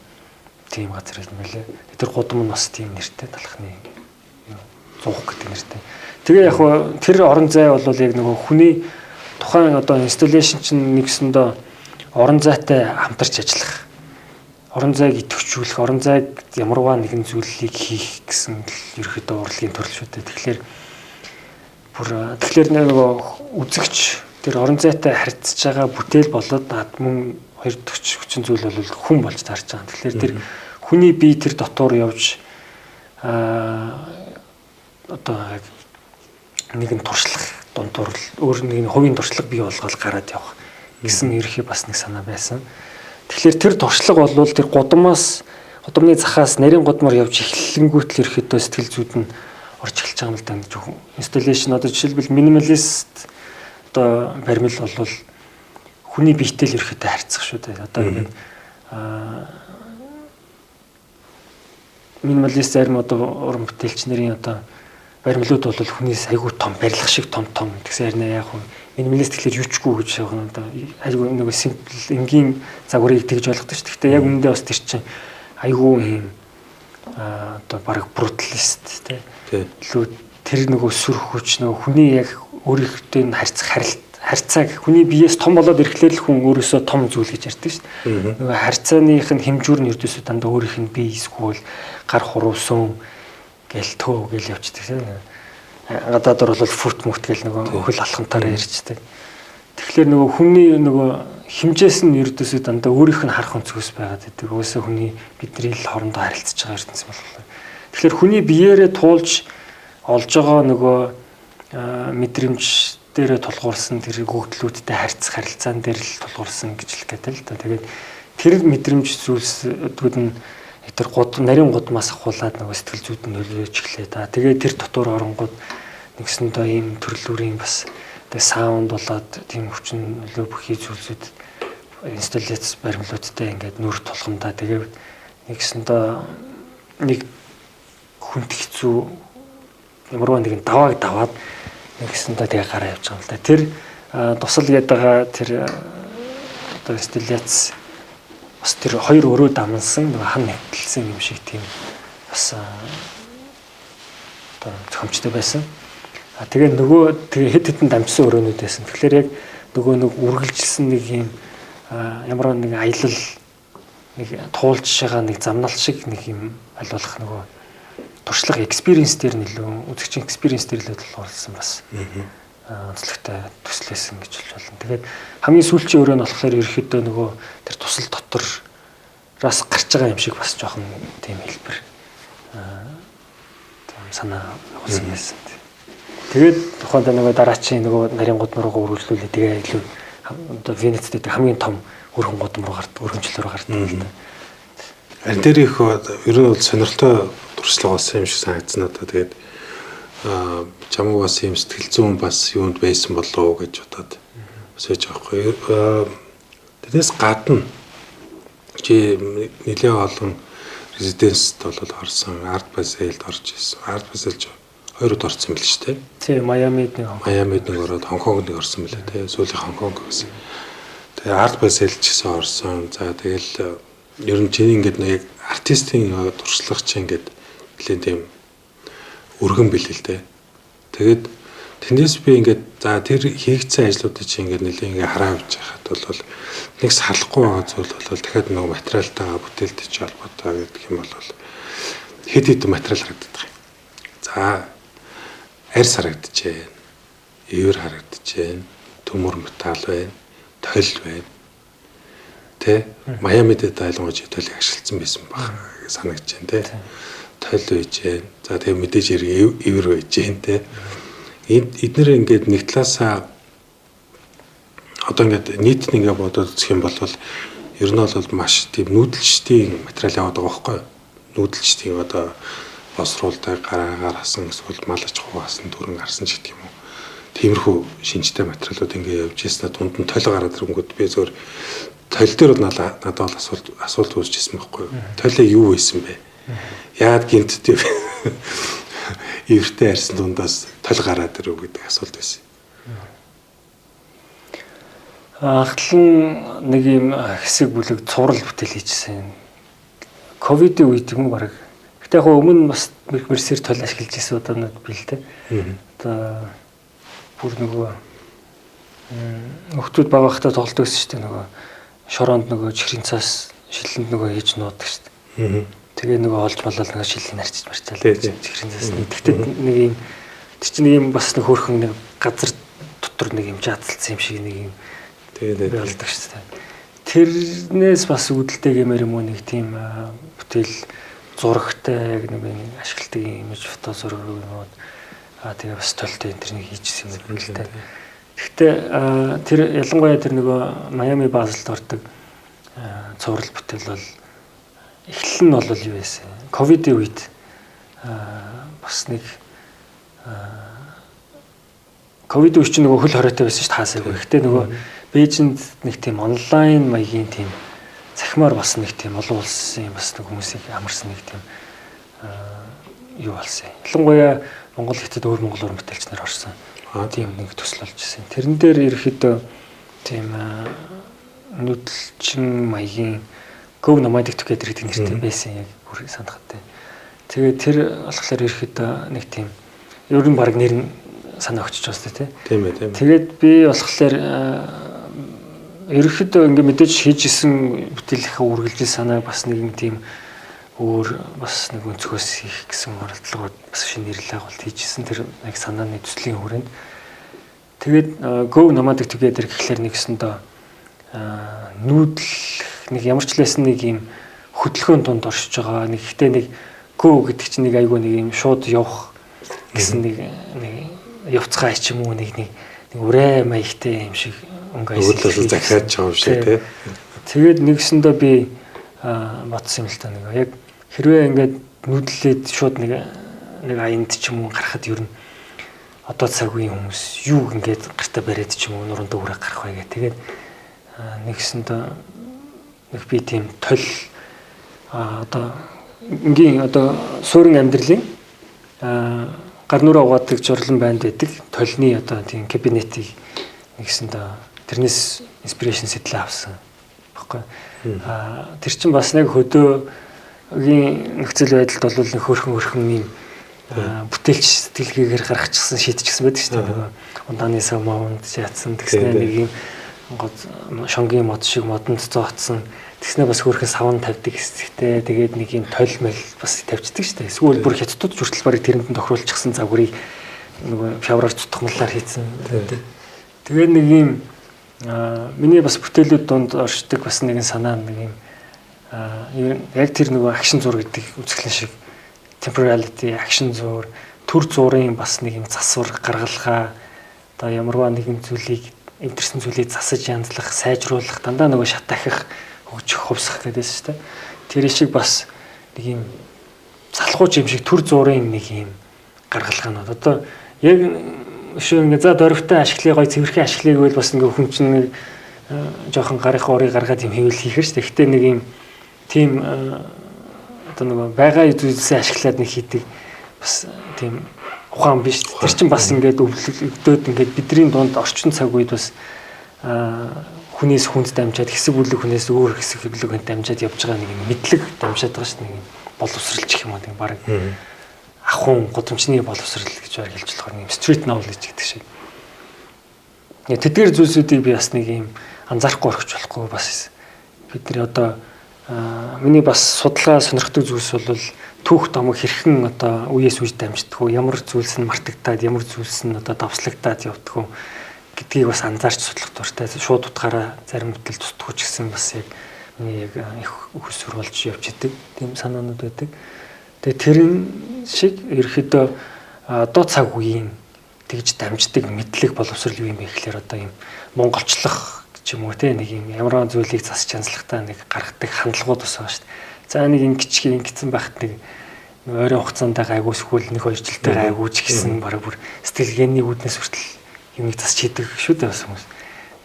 Speaker 2: Тийм газар юм байлээ. Тэр гудам нь бас тийм нэртэй талхны зуух гэдэг нэртэй. Тэгээ яг тэр орон зай бол яг нөгөө хүний тухайн одоо инсталляшн чинь нэгсэндээ орон зайтай хамтарч ажиллах, орон зайг идэвхжүүлэх, орон зайг ямарваа нэгэн зүйлийг хийх гэсэн л ерөөхдөө урлагийн төрөл шүү дээ. Тэгэхээр бүр тэгэхээр нөгөө үзэгч тэр орон зайтай харьцаж байгаа бүтээл болоод мөн хоёр дахь хүчин зүйл бол хүн болж таарч байгаа. Тэгэхээр тэр хүний бие тэр дотор явж одоо нэгэн туршлага дундуур өөр нэг хувийн туршлага бий болгоод гараад явах гэсэн ерөнхий бас нэг санаа байсан. Тэгэхээр тэр туршлага бол тэр гудамны захаас нарийн гудмаар явж эхлэнгүүт л ерөнхийдөө сэтгэл зүйд нь орж эхэлж байгаа юм л да. Зөвхөн installation одоо жишээлбэл minimalist одоо баримл бол хүний биетэй л ерөнхийдөө харьцах шүү дээ. Одоо ингээд минималист зарим одоо уран бүтээлч нарын одоо баримлууд бол хүнээс айгүй том барилга шиг том тэгсэн харин яг хөө минималист гэхлээр юучгүй гэж явах нь одоо айгүй нөгөө simple энгийн загварыг тэгж ойлгодог ч. Гэхдээ яг үүндээ бас тэр чинь айгүй юм одоо бараг бруталист тий. Илүү тэр нөгөө сүр хүч нөгөө хүний яг өөрийнхөө нь харьцах харьцааг хүний биеэс том болоод ирэхлээр л хүн өөрөөсөө том зүйл гэж ярьдаг шүү дээ. Нөгөө харьцааных нь хэмжүүр нь ердөөсөө дандаа өөрийнх нь бие эсвэл гар хуруусан гэл төө гэл явчихдаг тийм. Гадаадор бол фүрт мөхт гэл нөгөө хөл алхамтаараа ярьцдаг. Тэгэхээр нөгөө хүний нөгөө хэмжээс нь ердөөсөө дандаа өөрийнх нь харах өнцгөөс байгаад байдаг. Угаасаа хүний бидний л хоорондоо харилцаж байгаа ертөнц болохоор. Тэгэхээр хүний биеэрээ туулж олж байгаа нөгөө мэдрэмж дээрээ тулгуурсан тэр өгөгдлүүдтэй харьцах харилцаан дээр л тулгуурсан гэж хэлэх гэдэг л да. Тэгээд тэр мэдрэмж зүйлсүүд нь тэр нарийн гудмаас ахуулаад нөгөө сэтгэл зүйд нь нөлөөлж эхлэв да. Тэгээд тэр дотор оронгууд нэгсэндээ ийм төрлүүрийн бас тэгээ саунд болоод тийм хүчин нөлөө бүхий зүйлсүүд инсталляц баримлуудтай ингээд нүр тулгамдаа тэгээд нэгсэндээ нэг хүнд хэцүү ямарваа нэгэн давааг даваад нэгсэндээ тэгээ гараа явж байгаа юм л да. Тэр тусал гэдэг байгаа тэр одоо инсталляц бас тэр хоёр өрөө дамнсан нөгөө хан нэгтэлсэн юм шиг тийм бас одоо зохимжтой байсан. А тэгээ нөгөө тэгээ хэд хэдэн дамжсан өрөөнүүд байсан. Тэгэхээр яг нөгөө нэг үргэлжилсэн нэг юм ямар нэг аялал нэг туулж байгаа нэг замнал шиг нэг юм аль болох нөгөө туршлага experience дээр нь илүү үзэгчийн experience дээр илүү тулгуурласан бас онцлогтой төслөөсөн гэж хэлж байна. Тэгээд хамгийн сүүлчийн өрөө нь болохоор ерөнхийдөө нөгөө тэр тусал дотороос гарч байгаа юм шиг бас жоохон тийм хэлбэр тийм санаа явуулсан байсан. Тэгээд тухайд нөгөө дараачийн нөгөө нарийн гудам руугаа үргэлжлүүлээ. Тэгээ илүү одоо Венецтэй хамгийн том өрхөн гудам руу гардаг, өргөнчлөл рүү гардаг л да.
Speaker 1: Харин тэр их ер нь бол сонирхолтой туршлага болсон юм шиг санагдсан надад. Тэгээд чамаг бас юм сэтгэл зүйн бас юунд байсан болов уу гэж бодоод бас байж байгаа байхгүй. Тэрнээс гадна чи нэлээд олон резиденцд бол орсон, Art Basel-д орж ирсэн. Art Basel ч хоёр удаа орсон юм л шүү дээ.
Speaker 2: Тийм, Майамид нэг,
Speaker 1: Майамид нэг ороод Хонконгд нэг орсон мөлий тий. Сүүлийн Хонконг гэсэн. Тэгээ Art Basel ч гэсэн орсон. За тэгэл ер нь чиний ингээд нэг артистын туршлага чи ингээд нэлээд тийм өргөн билээ л дээ. Тэгээд тэндээс би ингээд за тэр хийгдсэн ажлуудыг чи ингээд нэлээд ингээд хараа авч яхад бол нэг салахгүй байгаа зүйл бол дахиад нөгөө материалтайгаа бүтээлтэй чи холбоотой гэдэг юм бол хэд хэдэн материал харагддаг юм. За арьс харагдчихээн, ивэр харагдчихээн, төмөр металл байна, толь байна. Тэ Майамид айлгаж толийг ашигласан байсан баг санагдаж байна тэ. Толь байж гэн. За тэгээ мэдээж хэрэг ивэр байж гэн тэ. Эднэр ингээд нэг талаасаа одоо ингээд нийт нь ингээд бодоод үзэх юм бол ер нь бол маш тийм нүүдэлчдийн материал яваад байгаа байхгүй юу? Нүүдэлчдийн одоо босруулдаг гараагаар хасан эсвэл мал аж ахуй хасан түрэн гарсан ч гэдэг юм уу. Тиймэрхүү шинжтэй материалууд ингээд явж ирсэн дунд нь толь гараад ирэнгүүт би зөвөр толь дээр бол надад бол асуулт үүсэж ирсэн байхгүй юу? Толь юу байсан бэ? Яагаад гинт тийм эвэртэй арьсан дундаас толь гараад ирэв гэдэг асуулт байсан.
Speaker 2: Анхлан нэг юм хэсэг бүлэг цуврал бүтээл хийжсэн. Ковидын үед юм баг. Гэтэ яг өмнө бас мэрсээр толь ашиглаж ирсэн удаанууд бил тэ. Одоо бүр нөгөө нөхдүүд бага байхдаа тоглолт байсан шүү дээ нөгөө шороонд нөгөө чихрийн цаас шилэнд нөгөө хийж нуудаг шүү дээ. Тэгээ нөгөө олж болол нөгөө шилийг нарчиж марчаал чихрийн цаас. Тэгтээ нэг юм тэр чинь нэг юм бас нэг хөөрхөн нэг газар дотор нэг юм жаацалсан юм шиг нэг юм болдог шүү дээ. Тэрнээс бас үүдэлтэй гэмээр юм уу нэг тийм бүтээл зурагтай яг нэг ашигладаг имиж фото зураг юм уу тэгээ бас толтой энэ төр нэг хийжсэн юм л та. Гэхдээ тэр ялангуяа тэр нөгөө Майами Базелд ордог цуврал бүтээл бол эхлэл нь бол юу байсан? Ковидын үед бас нэг ковид үе чинь нөгөө хөл хориотой байсан шүү дээ хаасаагүй. Гэхдээ нөгөө Бээжинд нэг тийм онлайн маягийн тийм цахимаар бас нэг тийм олон улсын бас нэг хүмүүсийг амарсан нэг тийм юу болсон. Ялангуяа Монгол хятад өөр монгол уран бүтээлч нар орсон. Тийм нэг төсөл болж ирсэн. Тэрэн дээр ерөөхдөө тийм нүүдэлчин маягийн Go Nomadic Together гэдэг нэртэй байсан яг бүр санахтай. Тэгээд тэр болохоор ерөөхдөө нэг тийм ер нь баг нэр нь санаа өгчөж байгаа сте тий.
Speaker 1: Тийм ээ, тийм.
Speaker 2: Тэгээд би болохоор ерөөхдөө ингээ мэдээж хийж исэн бүтээлийнхээ үргэлжил санааг бас нэг юм тийм өөр бас нэг өнцгөөс хийх гэсэн оролдлогод бас шинэ нэрлэл агуулт хийжсэн тэр нэг санааны төслийн хүрээнд. Тэгээд Go Nomadic Together гэхлээр нэгсэндээ нүүдэл нэг ямар ч лээс нэг юм хөдөлгөөн тунд оршиж байгаа. Нэг ихтэй нэг Go гэдэг чинь нэг айгүй нэг юм шууд явах гэсэн нэг нэг явцгаа ч юм уу нэг нэг үрээ маягтай юм шиг өнгө
Speaker 1: өөдлөөс захиад байгаа юм шиг тий.
Speaker 2: Тэгээд нэгсэндээ би бодсон юм л та нэг яг хэрвээ ингээд нүүдлээд шууд нэг нэг аянд ч юм уу гарахад ер нь одоо цаг үеийн хүмүүс юу ингээд гартаа бариад ч юм уу нуруунд өрөө гарах вэ гэх. Тэгээд нэгсэндээ нэг би тийм тол одоо энгийн одоо суурин амьдралын гар нүрээ угаадаг журлан банд байдаг толны одоо тийм кабинетийг нэгсэндээ тэрнээс инспирэшн сэтлээ авсан баггүй. Тэр чинь бас нэг хөдөөгийн нөхцөл байдалд бол нэг хөөрхөн юм бүтээлч сэтгэлгээгээр гаргачихсан шийдчихсэн байдаг шүү дээ. Нөгөө ундааны сав маунд яатсан тэгснэ нэг юм шонгийн мод шиг модонд зооцсон тэгснэ бас хөөрхөн савн тавьдаг хэсэгтэй тэгээд нэг юм тол мэл бас тавьчихдаг шүү дээ. Эсвэл бүр хятадууд хүртэл барыг тэрэнд нь тохируулчихсан загварыг нөгөө шавраар цутгамлаар хийцэн. Тэгээд нэг юм миний бас бүтээлүүд донд оршдог бас нэгэн санаа нэг юм яг тэр нөгөө акшн зур гэдэг үзэсгэлэн шиг temporality акшн зур төр зурын бас нэг юм засвар гаргалгаа одоо ямарваа нэгэн зүйлийг эвдэрсэн зүйлийг засаж янзлах, сайжруулах, дандаа нөгөө шат дахих, хөгжих, хувьсах гэдээс шүү дээ. Тэр шиг бас нэг юм залхууч юм шиг төр зурын нэг юм гаргалгаанууд. Одоо яг шүү ингээ за дөрвтэй ашиглая, гой цэвэрхэн ашиглая гэвэл бас ингээ хүн чинь нэг жоохон гарынхаа урыг гаргаад юм хийвэл хийхэр шүү дээ. Гэхдээ нэг юм тийм одоо нөгөө байгаа зүйлсээ ашиглаад нэг хийдэг бас тийм ухаан биш. Тэр чинь бас ингээд өвлөгдөөд ингээд бидний дунд орчин цаг үед бас хүнээс хүнд дамжаад хэсэг бүлэг хүнээс өөр хэсэг бүлэг хүнд дамжаад явж байгаа нэг юм мэдлэг дамжаад байгаа шүү дээ. Нэг юм боловсралч гэх юм уу нэг баг ахуйн гудамжны боловсрал гэж баг хэлж болохоор нэг street knowledge гэдэг шиг. Тэдгээр зүйлсүүдийг би бас нэг юм анзаарахгүй орхиж болохгүй бас бидний одоо миний бас судалгаа сонирхдаг зүйлс бол түүх домог хэрхэн одоо үеэс үе дамждаг уу, ямар зүйлс нь мартагдаад, ямар зүйлс нь одоо давслагдаад явдаг уу гэдгийг бас анзаарч судлах дуртай. Шууд утгаараа зарим бүтэл тусдаггүй ч гэсэн бас яг миний яг их хөсвөр болж явж идэг тийм санаанууд байдаг. Тэгээ тэрэн шиг ерөөхдөө одоо цаг үеийн тэгж дамждаг мэдлэг боловсрал юу юм бэ гэхлээр одоо юм монголчлох ч юм уу те нэг юм ямар зүйлийг засч янзлахтаа нэг гаргадаг хандлагууд бас байгаа шүү дээ. За нэг ингэчих ингэсэн байхад нэг ойрын хугацаанд гайгүй эсвэл нэг хоёр жилдээ гайгүй ч гэсэн бараг бүр сэтгэлгээний үүднээс хүртэл юмыг засч хийдэг шүү дээ бас хүмүүс.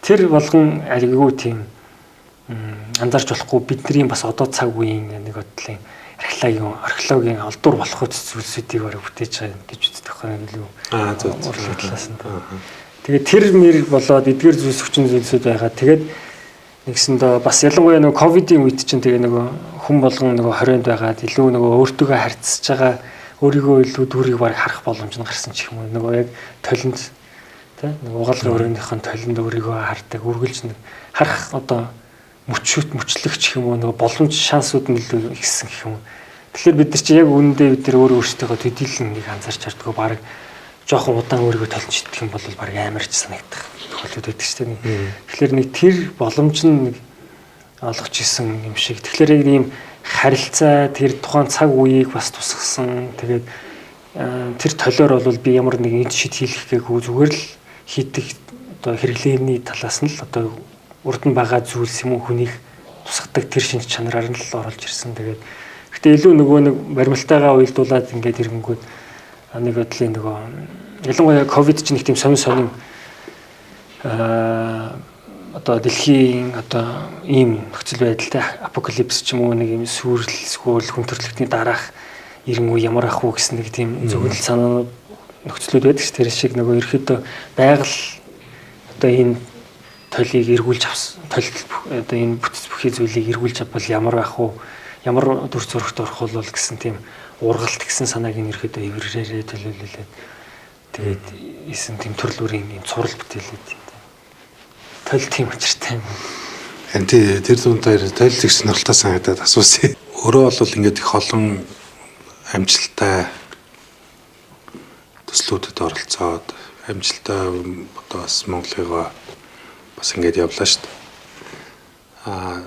Speaker 2: Тэр болгон айгүй тийм анзаарч болохгүй бидний бас одоо цаг үеийн нэг бодлын археологийн олдвор болох зүйлсүүдийг бараг бүтээж байгаа гэж үздэг байна илүү.
Speaker 1: Аа зөв
Speaker 2: зөв. Талаас нь. Тэгээд тэр мэр болоод эдгээр зүйлс хүчин зүйлсүүд байгаа. Тэгээд нэгсэндээ бас ялангуяа нөгөө ковидын үед чинь тэгээ нөгөө хүн болгон нөгөө хорионд байгаад илүү нөгөө өөртөөгөө харьцаж байгаа өөрийгөө илүү дүүрийг бараг харах боломж нь гарсан ч юм уу. Нөгөө яг толинд тэ нөгөө угаалгын өрөөнийхөө толинд өөрийгөө хардаг, үргэлж нэг харах одоо мөчөт мөчлөгч юм уу нөгөө боломж шансууд нь илүү ихсэн гэх юм уу. Тэгэхээр бид нар чи яг үүндээ бид нар өөрөө өөрсдийгөө төдийлөн нэг анзаарч чаддгүй бараг жоохон удаан өөрийгөө толж идэх юм бол баг амарч санагдах тохиолдол байдаг шүү дээ. Тэгэхээр нэг тэр боломж нь нэг олгож исэн юм шиг. Тэгэхээр яг ийм харилцаа тэр тухайн цаг үеийг бас тусгасан. Тэгээд тэр толиор бол би ямар нэгэн шид хийх гээгүй, зүгээр л хийдэг одоо хэрэглээний талаас нь л одоо урд нь байгаа зүйлс юм уу хүнийг тусгадаг тэр шинж чанараар нь л оруулж ирсэн. Тэгээд гэтээ илүү нөгөө нэг баримлтайгаа уялдуулаад ингээд ирэнгүүт нэг бодлын нөгөө ялангуяа ковид чинь нэг тийм сонин сонин одоо дэлхийн одоо ийм нөхцөл байдалтай апокалипс ч юм уу нэг ийм сүрэл эсвэл хүн төрөлхтний дараах ирэн үе ямар ах уу гэсэн нэг тийм зөвхөн санаа нөхцлүүд байдаг ш. Тэр шиг нөгөө ерөөхдөө байгаль одоо энэ толийг эргүүлж авсан, толь одоо энэ бүтэц бүхий зүйлийг эргүүлж авбал ямар байх уу, ямар дүр зурагт орох бол гэсэн тийм ургалт гэсэн санааг нь ерөөхдөө эврэрээрээ төлөөлүүлээд тэгээд исэн тийм төрөл бүрийн юм цуврал бүтээлээд тийм. Толь тийм учиртай юм.
Speaker 1: Харин тэр дундаар толь их сонирхолтой санагдаад асуусан. Өөрөө бол ингээд их олон амжилттай төслүүдэд оролцоод амжилттай одоо бас Монголыгоо бас ингээд явлаа шүү дээ. Аа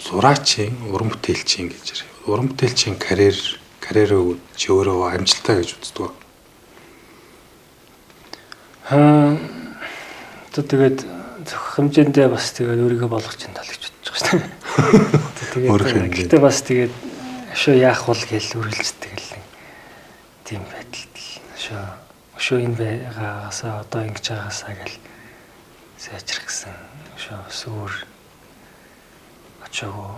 Speaker 1: зураачийн уран бүтээлчийн гэж ярив. Уран бүтээлчийн карьерээ чи өөрөө амжилттай гэж үздэг үү?
Speaker 2: Одоо тэгээд зохих хэмжээндээ бас тэгээд өөрийгөө болгож ин тал гэж бодож байгаа шүү дээ. Тэгээд гэхдээ бас тэгээд өшөө яах бол гэж үргэлждэг л тийм байдалд л өшөө энэ байгаагаасаа одоо ингэж байгаасаа гэл сайжрах гэсэн өшөө бас өөр очоогүй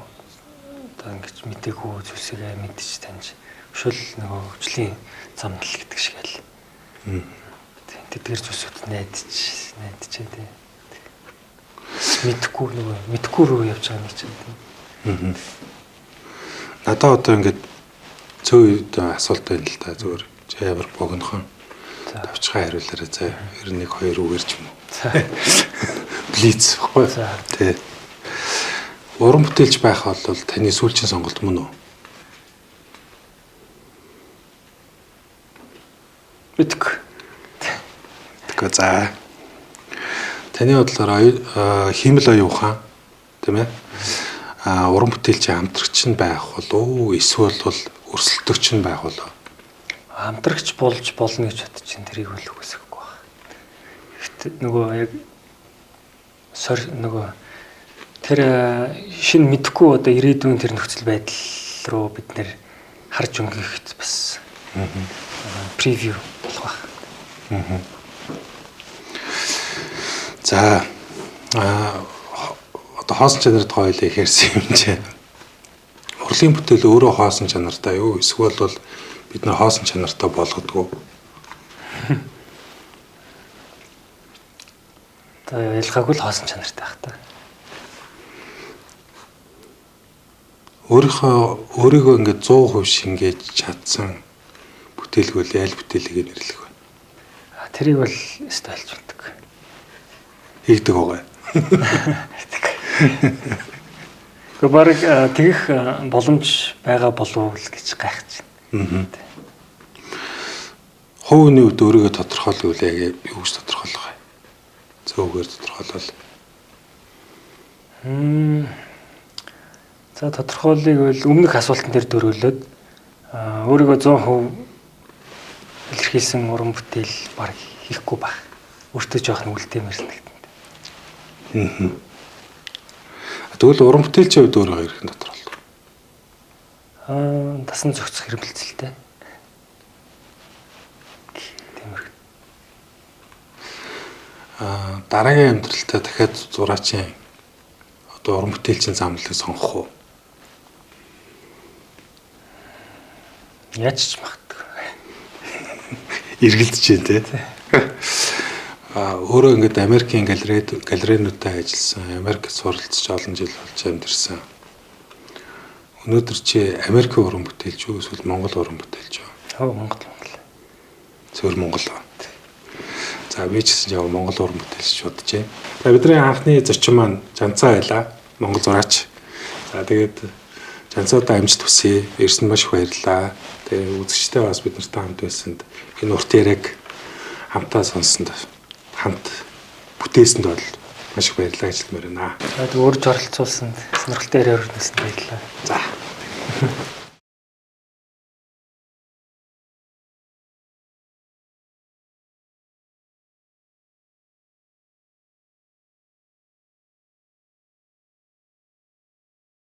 Speaker 2: одоо ингэж мдээгүй зүйлсээ мэдчих таньж өшөө л нөгөө хөгжлийн замдал гэдэг шиг л. Тэдгэр зүйлсүүд найдаж тий. Мэдхгүй нөгөө мэдхгүй рүү явж байгаа нэг чинь тий.
Speaker 1: Надад одоо ингээд цөөн үед асуулт байна л да, зүгээр чи ямар богинохон тавчхан хариулаарай заа. Ер нь 1 2 үгээр ч юм уу. Блиц баггүй. Тий. Уран бүтээлч байх бол таны сүүлчийн сонголт мөн үү?
Speaker 2: Мэдгүй.
Speaker 1: Тэгэхгүй за. Таны бодлоор хиймэл оюун ухаан тийм ээ? А уран бүтээлчийн хамтрагч нь байх болов уу? Эсвэл бол өрсөлдөгч нь байх болов уу?
Speaker 2: Хамтрагч болж болно гэж бодож чинь тэрийг бол үгүйсэхгүй байна. Гэхдээ нөгөө яг нөгөө тэр шинэ мэдхгүй одоо ирээдүйн тэр нөхцөл байдал руу бид нэр харж өнгөрөхөд бас превью болох байх.
Speaker 1: За одоо хоосон чанарт хоёул их ярьсан юм чи. Урлагийн бүтээл өөрөө хоосон чанартай юу? Эсвэл бол бид нар хоосон чанартай болгодгоо?
Speaker 2: Одоо ялгаагүй л хоосон чанартай байх та.
Speaker 1: Өөрийгөө ингээд 100% шингээж чадсан бүтээлгүй аль бүтээлийг нэрлэх вэ?
Speaker 2: Тэрийг бол өстой альж мэддэг.
Speaker 1: Хийгдэг байгаа.
Speaker 2: Гэхдээ баг тэгэх боломж байгаа болов уу гэж гайхаж байна.
Speaker 1: Хувийн хувьд өөрийгөө тодорхойлвол яг юу гэж тодорхойлох вэ? Зөвхөн тодорхойлвол.
Speaker 2: За тодорхойлыг бол өмнөх асуултан дээр дөрвөлөөд өөрийгөө 100% илэрхийлсэн уран бүтээл баг хийхгүй байх. Өөртөө жоохон үлдээмэр санагдана.
Speaker 1: Тэгвэл уран бүтээлчийн хувьд өөрөө хэрхэн тодорхойлох
Speaker 2: вэ? Тасан зохицох хэрэгэлцэлтэй. Тиймэрхүү.
Speaker 1: Дараагийн амьдралтаа дахиад зураачийн одоо уран бүтээлчийн замналыг сонгох уу?
Speaker 2: Яаж ч магадгүй.
Speaker 1: Эргэлдэж байна тий. Өөрөө ингээд Америкийн галерейнуудад ажилласан, Америкт суралцж олон жил болж амьдарсан. Өнөөдөр чи Америкийн уран бүтээлч үү эсвэл Монгол уран бүтээлч үү?
Speaker 2: Монгол.
Speaker 1: Зөвхөн Монгол. За би ч гэсэн яг Монгол уран бүтээлч бодож байна. За бидний анхны зочин маань Жанцаа байлаа. Монгол зураач. За тэгээд Жанцаадаа амжилт хүсье. Ирсэн маш их баярлалаа. Тэгээ үзэгчтэй бас бид нартай хамт байсанд энэ урт яриаг Хамтаа сонссонд, хамт бүтээсэнд бол маш их баярлалаа гэж хэлмээр байна.
Speaker 2: За, тэг урьж оролцуулсанд, сонирхолтой яриа өрнөсөнд баярлалаа.
Speaker 1: За.